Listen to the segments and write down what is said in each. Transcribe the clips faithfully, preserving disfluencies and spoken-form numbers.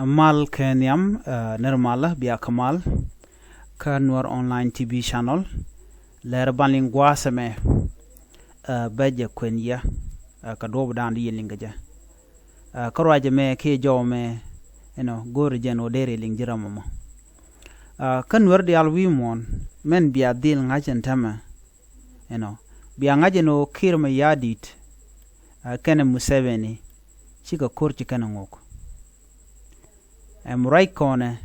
Mal kɛ nhiam, ɛ, nir malä bia kä mal kä Nuer Online T V channel. Lɛr ban liŋ gua̱a̱th ɛmɛ, ɛ, bɛ jɛ kuɛn yɛ, ɛ, kɛ duɔ̱ɔ̱p dan di yɛ liŋ kɛ jɛ. Ɛ, kä ruac ɛmɛ kiɛ jɔw ɛmɛ, you know, go̱o̱r jɛn ɣöö deri liŋ ji̱ ram ɛmɔ. Ɛ, kä Nuer diaal wi̱i̱ muɔ̱ɔ̱n mɛn bia dhil ŋa̱c ɛn täämɛ, you know, bia ŋa̱c ɛn ɣöö Kiir Mayardit, ɛ, kɛnɛ Museveni cikɛ ko̱r ci kɛnɛ ŋok. Ɛm ruac kɔnɛ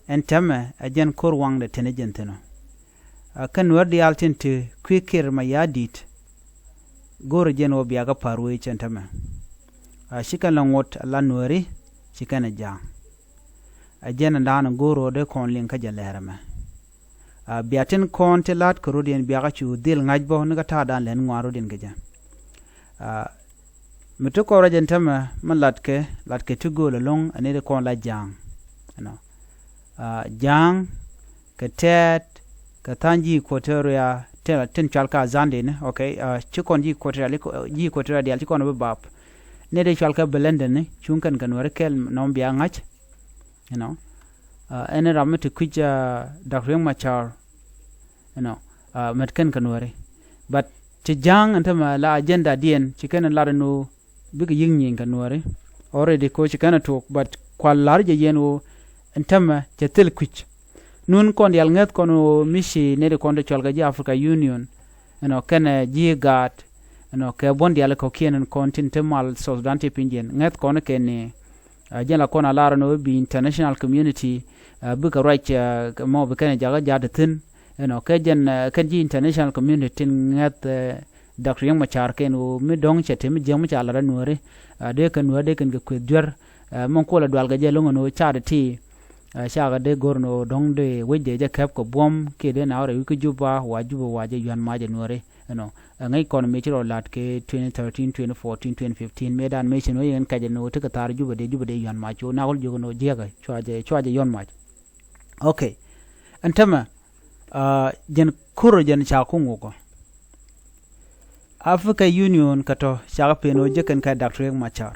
ɛn täämɛ ɛ jɛn ko̱r waŋdɛ teni jɛn thi̱n ɔ. Ɛ, kä Nuer diaal tin te kui̱ Kiir Mayardit go̱o̱rɛ jɛn ɣöö bia kɛ pa̱a̱r wec ɛn täämɛ. Ɛ, ci kɛn lɛ ŋot ala Nueri ci kɛn ɛ ja̱a̱ŋ. Ɛ jɛn ɛn da̱a̱n go̱o̱r ɣöö dee kɔn liŋ kä jɛ lɛr ɛmɛ. Ɛ, bia tin kɔn ti la̱t kɛ rɔ̱diɛn bia kä cu dhil ŋa̱c bä ni kä ta̱a̱ da̱a̱n lɛn ŋuan rɔ̱diɛn kɛ jɛ. Ɛ, mi ti kɔn ruac ɛn täämɛ mi latkɛ, latkɛ ti gööl ɛlɔ̱ŋ ɛ ni ti kɔn la ja̱a̱ŋ. You know. Ɛ, ja̱a̱ŋ kɛ tɛɛt kɛ tha̱a̱ŋ ji̱ Equatoria tin, tin cual kä Azande ni, okay, ɛ, ci kɔn ji̱ Equatoria, ji̱ Equatoria diaal ci kɔn bi bap. Ni ti cual kä Belende ni cuŋ kɛn kɛ Nueri kɛl nɔm bia ŋa̱c. You know. Ɛ, ɛn ram mi ti kui̱c, ɛ, Dak Riek Machar, you know, ɛ, mɛt kɛn kɛ Nueri. But ci ja̱a̱ŋ ɛn täämɛ la agenda diɛn ci kɛn lat ɛn ɣöö bikɛ yi̱k nyieny kɛ Nueri. Already ko ci kɛn ɛ tuɔɔk, but kua la̱r jɛ yɛn ɣöö ɛn täämɛ cɛ thil kui̱c. Nun kɔn diaal ŋäth kɔn ɣöö mi ci nɛy ti kɔn ti cual kɛ ji̱ Africa Union, you know, kɛnɛ ji̱ GATT, you know, kɛ buɔ̱n diaal kɔ̱kiɛn ɛn kɔn tin te mal South Sudan ti piny jɛn. Ŋäth kɔn kɛn ni, ɛ, jɛn la kɔn a lar ɛn ɣöö bi international community, ɛ, bikɛ ruac, ɛ, mɔ bi kɛn jakä ja̱t thi̱n, you know, kɛ jɛn, ɛ, kɛn ji̱ international community tin ŋäth, ɛ, Dak Riek Machar kɛn ɣöö mi dɔ̱ŋ cɛ te mi jiäk mi ca lat ɛ Nueri, ɛ, dee kɛn Nueri dee kɛn kɛ kueth juer, ɛ, mɛn kuɔlɛ dual kɛ jɛ lo̱ŋ ɛn ɣöö ca dee ti, ɛ, cakɛ dee go̱r ɛn ɣöö dɔ̱ŋ dee wec dee jɛ kɛp kɛ buɔ̱m kiɛ dee na wä rɛy wi̱c kä Juba, wa Juba wa jɛ yua̱n mac ɛ Nueri, you know. Ɛ, ŋäc kɔn mëë ci rɔ lat kɛ twenty thirteen, twenty fourteen, twenty fifteen, mëë dan mëë cin wec ɛn kɛc ɛn ɣöö tekɛ thaar Juba dee, Juba dee yua̱n mac cu nak wä jiök ɛn ɣöö jiäkɛ cua jɛ, cua jɛ yua̱n mac. Okay. Ɛn täämɛ, ɛ, jɛn ko̱r jɛn ca ku ŋok ɔ. Africa Union kä tɔ̱ cakɛ pen ɣöö jek kɛn kɛ Dak Riek Machar.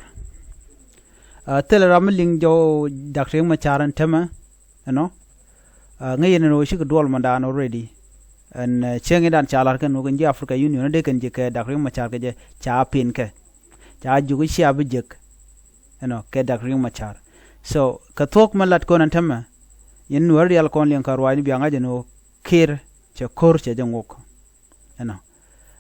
Ɛ, thilɛ ram mi liŋ jɔw Dak Riek Machar ɛn täämɛ, you know. Ɛ, ŋäc yɛn ɛn ɣöö cikɛ duɔl mɔndan already. Ɛn, ɛ, cäŋ i̱dan ca la̱r kɛn ɣöö kɛn ji̱ Africa Union dee kɛn ji̱ kɛ Dak Riek Machar kɛ jɛ ca pen kɛ. Ca jiök i̱ cia bi jek, you know, kɛ Dak Riek Machar. So kɛ thuɔ̱k mi lat kɔn ɛn täämɛ, yɛn Nuäär diaal kɔn liɛŋ kɛ ruaacni bia ŋa̱c ɛn ɣöö Kiir cɛ ko̱r cɛ jɛ ŋok. You know.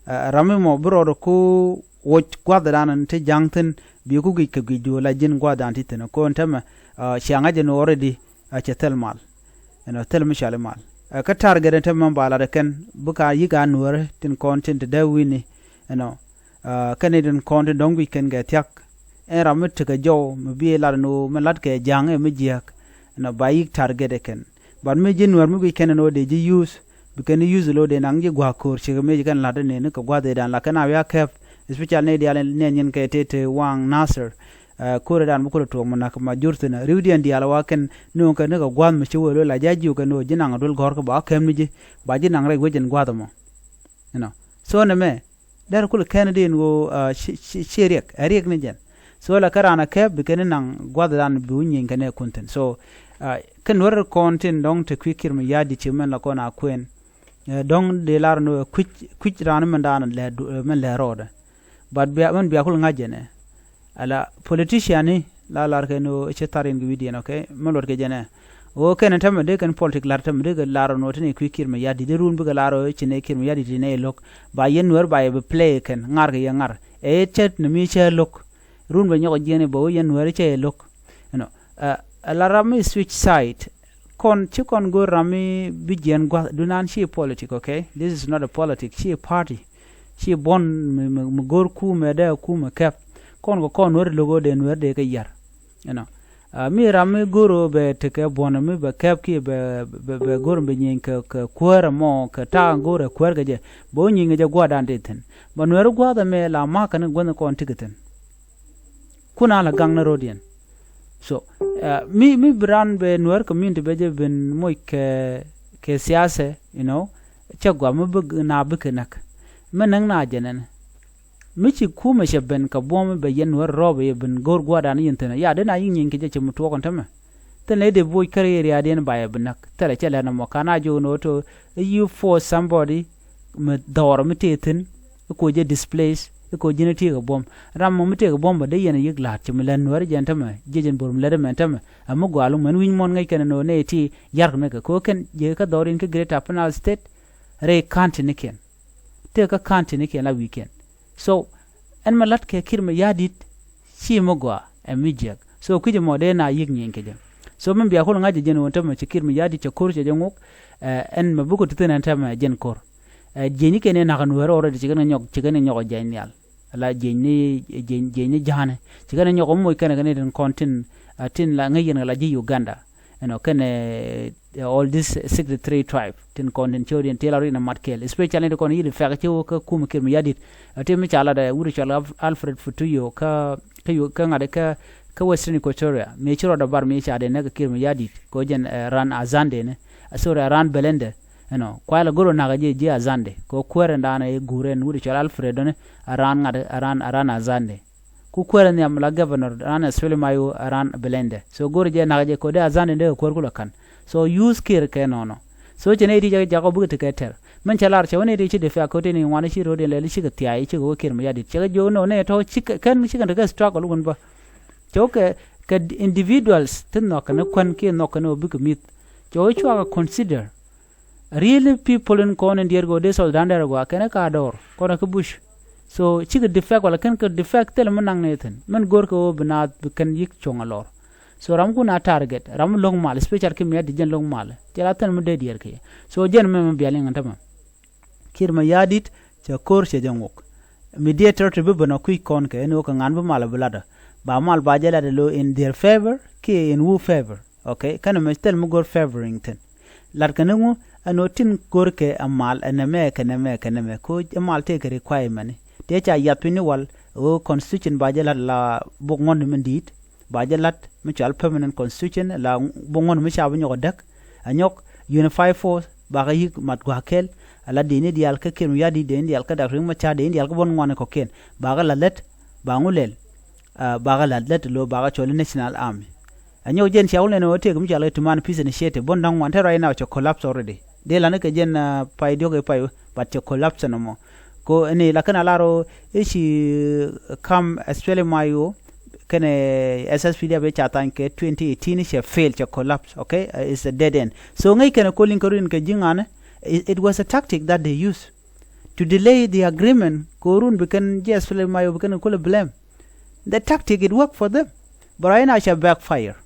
Ɛ, ram mi mɔ bi rɔɔdɛ ku woc gua̱thdan ti ja̱ŋ thi̱n bi ku guic kɛ guic duɔl la ji̱n gua̱thdan ti thi̱n kɔn täämɛ, ɛ, cia ŋa̱c ɛn ɣöö already, ɛ, cɛ thil mal. You know, thil mi cɔali mal. Ɛ, kä target ɛn täämɛ ba lat ɛ kɛn bikɛ yi̱k a Nuäärä tin kɔn tin te dee wi̱ni, you know. Ɛ, kɛn i̱ tin kɔn tin dɔ̱ŋ guic kɛn kɛ thia̱k. Ɛn ram mi tekɛ jɔw mi bi lat ɛn ɣöö mi lat kɛ ja̱ŋ ɛ mi jiääk, you know, ba yi̱k target ɛ kɛn. But mi ji̱ Nuäär mi guic kɛn ɛn ɣöö dee ji̱ use, bi kɛn use lo̱ dee naŋ ji̱ gua̱a̱k ko̱o̱r ciek mëë ci kɛn la̱t ni ni kɛ gua̱a̱th ëëdan la kɛn a wi̱i̱ a kɛp, especially ni diaal nɛn nyin kɛ tëë te waŋ Nasir. Ɛ, ko̱o̱r ëëdan bi kulɛ tuɔɔk mi nak ma jur thi̱n ri̱wdiɛn diaal wa kɛn ni ɣöö kɛn ni kɛ gua̱a̱th mi ci wee lo̱ la ji̱ a jiök kɛn ɣöö ji̱ naŋ a duel gɔ̱rkä ba kɛm ni ji̱ ba ji̱ naŋ rɛy wec ɛn gua̱a̱th ɛmɔ. You know. So nɛmɛ dɛr kulɛ kɛn di ɛn ɣöö, ɛ, ci, ci, ci riɛk ɛ riɛk ni jɛn. So la kä raan a kɛp bi kɛn naŋ gua̱thdan bi wä nyieny kɛn ɛ kun thi̱n. So, ɛ, kɛn wär kɔn tin dɔ̱ŋ te kui̱ Kiir Mayardit ci mɛn la kɔn a kuɛn. Ɛ, dɔ̱ŋ dee lar ni ɣöö kui̱c, kui̱c raan mɛn daan lɛ du-, ɛ, mɛn lɛ rɔɔdɛ. But bia, mɛn bia kul ŋa̱c jɛn ɛ. Ala politician ni la lar kɛn ɣöö ci thar in kɛ wi̱diɛn, okay? Mɛn luɔt kɛ jɛn ɛ. Ɣöö kɛn täämɛ dee kɛn politik la̱r täämɛ dee kɛ la̱r ɣöö nɔ tini kui̱ Kiir Mayardit dee run bikɛ la̱r ɣöö ci nɛ Kiir Mayardit ti nɛ lo̱k. Ba yɛn Nuäär ba yɛ bi play kɛn ŋa̱r kɛ yɛ ŋa̱r. Ɛ cɛ ni mi cɛ lo̱k. Run bɛ nyɔk jiɛn i̱ bɛ ɣöö yɛn Nuäär cɛ yɛ lo̱k. You know, ɛ, ɛ la ram mi switch side. Kɔn ci kɔn go̱o̱r ram mi bi jiɛn gua̱th dunan ci politik, okay? This is not a politik, ci party. Ci buɔ̱n mi, mi, mi go̱o̱r kumɛ dee kumɛ kɛp. Kɔn kɛ kɔn Nuäär lo̱k ɣöö dee Nuäär dee kɛ yar. You know. Ɛ, mi ram mi go̱r ɣöö bɛ tekɛ buɔ̱n mi bɛ kɛp kiɛ bɛ, bɛ, bɛ go̱r bɛ nyieny kɛ, kɛ kuäär ɛmɔ kɛ ta̱a̱ go̱r ɛ kuäär kɛ jɛ. Bɛ wä nyieny kɛ jɛ gua̱a̱thdan ti thi̱n. Bɛ Nuäär gua̱a̱th ɛmɛ la ma̱a̱k kɛn guänh kɔn ti kɛ thi̱n. Kun a la gaŋ ni ro̱diɛn. So, ɛ, mi, mi bi ran bɛ Nuäär community bɛ jɛ ben moc kɛ, kɛ siasɛ, you know, cɛ gua̱a̱th mi bi na bikɛ näk. Mi näk na jɛ nɛn. Mi ci kumɛ cɛ ben kɛ buɔ̱m bɛ yɛn Nuäär rɔɔbɛ yɛ ben go̱o̱r gua̱a̱rdan yɛn thi̱n. Ya, dee na yi̱k nyieeny kɛ jɛ ci mi tuɔɔk ɛn tämɛ. Thilɛ ni dee bo̱o̱c kä ria̱a̱diɛn ba yɛ bi näk. Thilɛ cɛ lɛn ɛmɔ ka̱n a jiök ni ɣöö to, you force somebody mi dhɔr mi tëë thi̱n, i̱ ko̱ jɛ displace, i̱ ko̱ ji̱n i̱ tëë kɛ buɔ̱m. Ram mɔ mi tëë kɛ buɔ̱m bä dee yɛn i̱ yi̱k la̱a̱t ci mi lɛn Nuäär jɛ ɛn tämɛ, jiec ɛn bo̱r mi lät ɛmɛ ɛn tämɛ. Ɛ mi gɔaa ɛlɔ̱ŋ mɛn wi̱ny muɔ̱n ŋäc kɛn ɛn ɣöö nɛy ti ya̱rk nikɛ kɛ ɣöö kɛn jiäkä dhɔr in kä Greater Upper Nile State rɛy county nikiɛn. Tëë kä county nikiɛn la wi̱i̱kiɛn. So ɛn mɛ la̱t kɛ Kiir Mayardit ci mɛ gɔaa ɛ mi jiɛk. So kui̱c ɛmɔ dee na yi̱k nyieeny kɛ jɛ. So mɛ bia kul ŋa̱c jɛ jɛn ɣöö tämɛ ci Kiir Mayardit cɛ ko̱r cɛ jɛ ŋuk, ɛ, ɛn mɛ bikɛ ti thi̱n ɛn tämɛ jɛn ko̱r. Ɛ, jieny ni kɛn ɛ na̱k ɛn Nuäär already ci kɛn ɛ nyɔk, ci kɛn ɛ nyɔk ɛ jiɛny nhial. Ala jieny ni, jieny, jieny ni ja̱a̱nɛ. Ci kɛn ɛ nyɔk ɛ moc kɛn ɛ kɛn ɛ tin kɔn tin, ɛ, tin la ŋäc yɛn kɛ la ji̱ Uganda. Ɛnɔ kɛn ɛ, ɛ, all this sixty-three tribe tin kɔn tin cio̱o̱diɛn ti la ri na mat kɛɛl, especially ti kɔn yi̱t fɛk ci wä kä kumɛ Kiir Mayardit. Ɛ, ti mi ca lat ɛ wut cɔal Alf-, Alfred Futuyo kä, kä Yu-, kä ŋa̱t kä, kä Western Equatoria. Mi ci rɔɔdɛ bar mi ca dee näk Kiir Mayardit kɛ ɣöö jɛn, ɛ, raan Azande ni. Ɛ, sorry, ɛ, raan Belende. Ɛnɔ kuay la go̱r ɔ na̱k ɛ ji̱, ji̱ Azande kɛ ɣöö kuäär ɛn daanɛ i̱ guur ɛn wut cɔal Alfred ɔ ni, ɛ raan ŋa̱t, ɛ raan, ɛ raan Azande. Ku kuäärä nhiam la governor ran Australia ma yu ran Belende. So go̱r jɛ nak jɛ kode Azande dee kuäär kulɛ ka̱n. So use Kiir kɛ nɔnɔ. So cɛ nɛy ti jɛ jakɔ bikɛ ti kɛ tɛr. Mɛn cɛ lar cɛ wä nɛy ti ci dee fia kote ni ŋuan ci ro̱d in lɛl ci kɛ thiay ci kɛ wä Kiir Mayardit. Cɛ kɛ jiök nɔ nɛy tɔ̱ ci kɛ, kɛn ci kɛn te kɛ struggle wun bä. Cɛ wä kɛ, kɛ individuals ti nhɔk kɛn kuän kiɛ nhɔk kɛn wä bikɛ mi̱th. Cɛ wä cua kɛ consider. Really people in kɔn in diɛɛr kɛ ɣöö dee South Sudan dɛr a gɔaa kɛn ɛ ka dɔɔr kɔn ɛ kä bush. So cikɛ defect wala kɛn kɛ defect thilɛ mi naŋ ni thi̱n mɛn go̱r kɛ ɣöö bi naath bi kɛn yi̱k cuɔ̱ŋ a lɔr. So ram kun a target ram mi lo̱ŋ mal, especially ki mi a di jɛn lo̱ŋ mal cɛ la thil mi dee diɛɛr kɛ yɛ. So jɛn mɛ mi bial in ŋän tämɛ. Kiir Mayardit cɛ ko̱r cɛ jɛ ŋuk. Mediator ti bi ben a kui̱c kɔn kɛ ɛn ɣöö kɛ ŋa̱n bi mal a bi latdä ba mal ba jɛ latdä lo in their favor kiɛ in who favor. Okay, kɛn ɛmɛ thil mi go̱r favoring thi̱n. Lat kɛn iŋu ɛn ɣöö tin go̱r kɛ ɛ mal ɛ nɛmɛ kɛ nɛmɛ kɛ nɛmɛ ko̱ ɛ mal tëëkɛ requirement ni tëë ca yath piny ni wal. Ɣöö constitution ba jɛ lat la bok ŋuɔ̱n ni min di̱i̱t ba jɛ lat mi cɔal permanent constitution la bok ŋuɔ̱n mi ca bi nyɔk ɛ däk. Ɛ nyɔk unified force bakɛ yi̱k mat gua̱a̱k kɛl. Ɛ la dee ni diaal kä Kiir Mayardit, dee ni diaal kä Dak Riek Machar, dee ni diaal kä buɔ̱n ŋuan kɔ̱kiɛn bakɛ la lät ba ŋu lɛl. Ɛ, bakɛ la̱t lät lo̱ bakɛ cɔl i̱ National Army. Ɛ nyɔk jɛn cia wä lɛn ɣöö tëëk mi cɔal i̱ Tumaini Peace Initiative buɔ̱n da̱ŋ ŋuan te right now cɛ collapse already. Dee la̱t ni kɛ jɛn, ɛ, pay diɔ̱k i̱ pay, but cɛ collapse ɛn ɛmɔ. Ko ɛn i̱ la kɛn a lar ɣöö i̱ ci kam S P L M I O kɛnɛ S S P D F i̱ ca thany kɛ twenty eighteen cɛ fail, cɛ collapse, okay? Ɛ, it's a dead end. So ŋäc kɛn ɛ kol in kɛ ruin kɛ ji̱ ŋa̱n, it, it was a tactic that they use to delay the agreement. Kɛ ɣöö run bi kɛn ji̱ S P L M I O bi kɛn kɛ kulɛ blame. The tactic it work for them. But right now cɛ backfire.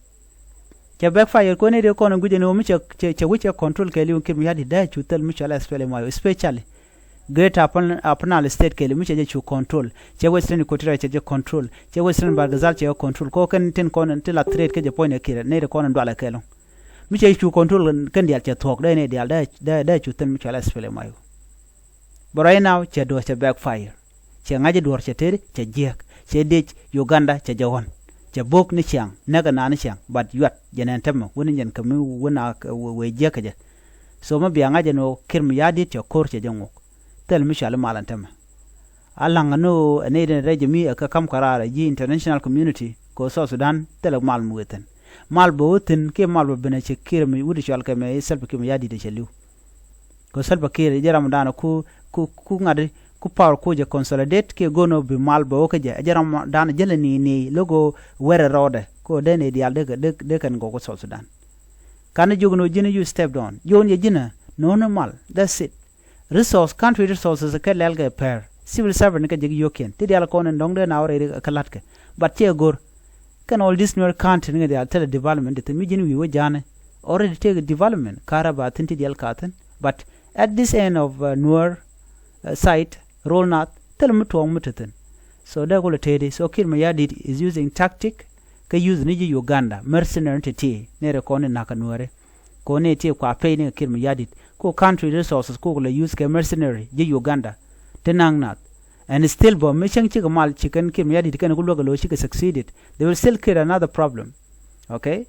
Cɛ backfire kɔn i̱ dee kɔn in guic ɛn ɣöö mi cɛ, cɛ, cɛ wi̱c cɛ control kɛɛliw in Kiir Mayardit dee cu thil mi cɔal S P L M I O, especially Greater Upper, Upper Nile State kɛɛliw mi cɛ jɛ cu control. Cɛ Western Equatoria cɛ jɛ control. Cɛ Western Bahr el Ghazal cɛ jɛ control. Kɔ kɛn tin kɔn in ti la threat kä jɛ puɔ̱ny ɛ Kiir nɛy ti kɔn in dualɛ kɛɛliw. Mi cɛ cu control kɛn diaal cɛ thuɔ̱k dee nɛy diaal dee, dee, dee cu thil mi cɔal S P L M I O. But right now cɛ duɔ̱ɔ̱r cɛ backfire. Cɛ ŋa̱c i̱ duɔ̱ɔ̱r cɛ tëëri cɛ jiääk. Cɛ dec Uganda cɛ jɛ ɣɔ̱n. Cɛ bo̱k ni ciaŋ näk ɛ naan ni ciaŋ, but yuat jɛ nɛn tämɛ wun in jɛn kä mi wun a wee jiääk kɛ jɛ. So mi bia ŋa̱c ɛn ɣöö Kiir Mayardit cɛ ko̱r cɛ jɛ ŋuk. Thil mi cɔal i̱ mal ɛn tämɛ. A la̱ŋ ɛn ɣöö ɛ nɛy tin rɛc jɛ mi ɛ kä ka̱m kɛ raar ɛ ji̱ international community kɛ ɣöö South Sudan thilɛ mal mi wëë thi̱n. Mal bɛ wä thi̱n kiɛ mal bɛ ben ɛ cɛ Kiir mi wut i̱ cɔal kɛ mɛ i̱ Salva Kiir Mayardit ɛ cɛ li̱w. Kɛ Salva Kiir jɛ ram dan ku, ku, ku ŋa̱t ku power ku jɛ consolidate kiɛ go̱n ɔ bi mal bɛ wä kä jɛ. Jɛ ram dan jälɛ ni ni lo̱k ɔ wɛrɛ rɔɔdɛ kɛ ɔ dee ni diaal dee kɛ, dee, dee kɛn gɔk kä South Sudan. Kan jiök ni ɔ ji̱n ɛ you step down. Jiök ni ɛ ji̱n ɛ no̱o̱n ɛ mal. That's it. Resource, country resources kɛ lɛl kɛ pɛr. Civil servant kɛ jɛ ki yio̱kiɛn. Ti diaal kɔn in dɔ̱ŋ dee na wä rɛy kä la̱tkɛ. But cɛ go̱r. Kɛn all this Nuer country ni kɛ diaal thilɛ development ti thi̱n mi ji̱n wi̱i̱ wä ja̱a̱ni. Already tëëkɛ development ka̱rä ba thi̱n ti diaal ka thi̱n. But at this end of, uh, Nuer, uh, side, rol nath thilɛ mi tuɔɔk mi te thi̱n. So dee kulɛ tëëdi. So Kiir Mayardit is using tactic kä use ni ji̱ Uganda mercenary ti ti ni rɛ kɔn ni na̱k kɛ Nuääri. Kɔn ni ti kua pay ni kɛ Kiir Mayardit ko country resources ko kulɛ use kɛ mercenary ji̱ Uganda. Ti na̱k nath. And still bä mi cäŋ cikɛ mal ci kɛn Kiir Mayardit kɛn ku luäk ɛ lo̱ cikɛ succeeded. They will still create another problem. Okay?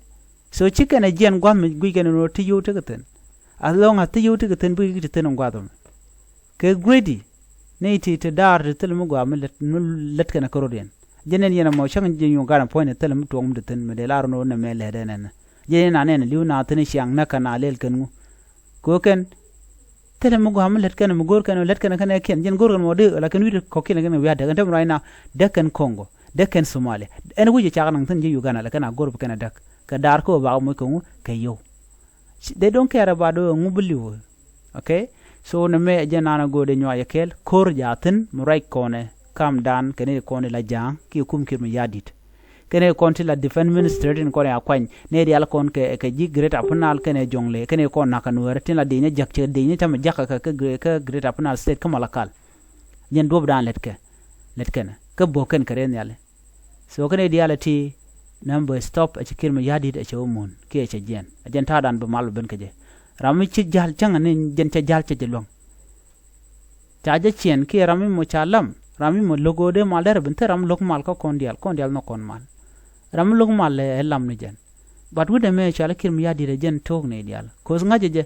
So ci kɛn ɛ jiɛn gua̱th mi guic kɛn ɛn ɣöö ti yio̱w tekɛ thi̱n. As long as ti yio̱w tekɛ thi̱n bikɛ ti thi̱n in gua̱th ɛmɛ. Kɛ greedy. Ni ti ti daar ti thil mi gɔaa mi lät, mi lät kɛn kä rot yɛn. Jɛn ɛn yɛn ɛmɔ cäŋ ji̱ Uganda puɔ̱ny ni thil mi tuɔɔk mi ti thi̱n mi dee lar ni wä nɛmɛ lɛt ɛn ɛn. Jɛn ɛn a nɛn li̱w na thi̱n ciaŋ nä kɛn a lɛl kɛn ŋu. Kɛ ɣöö kɛn thilɛ mi gɔaa mi lät kɛn mi go̱o̱r kɛn lät kɛn kɛn ɛ kiɛn jɛn go̱o̱r kɛn mɔ dee la kɛn wi̱i̱ kɔkiɛn kɛn wi̱i̱ a däk ɛn tämɛ ruac na däk kɛn Kongo, däk kɛn Somalia. Ɛn wi̱c cak naŋ thi̱n ji̱ Uganda la kɛn a go̱o̱r bi kɛn a däk kɛ daar kä ɣöö bak mɔc kɛ ŋu kɛ yio̱w. They don't care about ɣöö ŋu bi li̱w. Okay. So nɛmɛ ɛ jɛn naan a go̱o̱r dee nyuak yɛ kɛɛl ko̱r jaathin mi ruac kɔnɛ kamdan kɛn i̱ kɔn i̱ la ja̱a̱ŋ kiɛ kum kiɛt mi ya̱a̱ di̱t. Kɛn i̱ kɔn ti la defense minister tin kɔn i̱ a kuany nɛ diaal kɔn kɛ kɛ ji̱ Greater Upper Nile kɛn i̱ Jonglei kɛn i̱ kɔn nakä Nuäärä tin la di̱i̱nyä jäk cɛ di̱i̱nyä tamɛ jakä kɛ kɛ Greater Upper Nile State kä Malakal. Jɛn duɔ̱pdan lät kɛ lät kɛn kä bo̱o̱k kɛn kɛ rɛy nhiali. So kɛn i̱ diaal ɛ ti nɛm bɛ stop ɛ ci kiɛt mi ya̱a̱ di̱t ɛ cɛ wä muun kiɛ cɛ jiɛn ɛ jɛn ta̱a̱dan bi mal bi ben kɛ jɛ. Ram mi ci ja̱l cäŋ ni jɛn cɛ ja̱l cɛ jɛ luäŋ. Ca jɛ ciɛn kiɛ ram mi mɔ ca lam ram mi mɔ lo̱k ɣöö dee mal derɛ ben thil ram mi lo̱k mal kä kɔn diaal kɔn diaal nhɔk kɔn mal. Ram mi lo̱k mal ɛ lam ni jɛn. But wi̱cdɛ mɛ cɔal i̱ kiɛt mi ya̱a̱ di̱t ɛ jɛn to̱o̱k ni diaal ko̱th ŋa̱cä jɛ.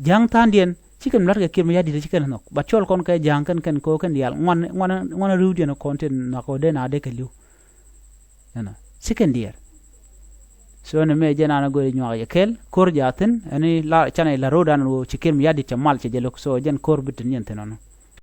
Ja̱a̱ŋ tha̱a̱ŋdiɛn ci kɛn la̱t kɛ kiɛt mi ya̱a̱ di̱t ɛ ci kɛn nhɔk but cɔl kɔn kɛ ja̱a̱ŋ kɛn kɛn ko̱ kɛn diaal ŋuan ŋuan ŋuan ri̱wdiɛn ɛ kɔn tin nhɔk ɣöö dee na dee kɛ li̱w. Ɛnɔ ci kɛn diɛɛr. So ni mëë jɛn an a go̱o̱ri nyuak yɛ kɛl ko̱r jaathin ɛn la canɛ la ro̱o̱dan ɣöö ci kiɛt mi ya̱a̱ di̱t cɛ mal cɛ jɛ lo̱k so jɛn ko̱r bi tin yɛn thin ɔnɔ.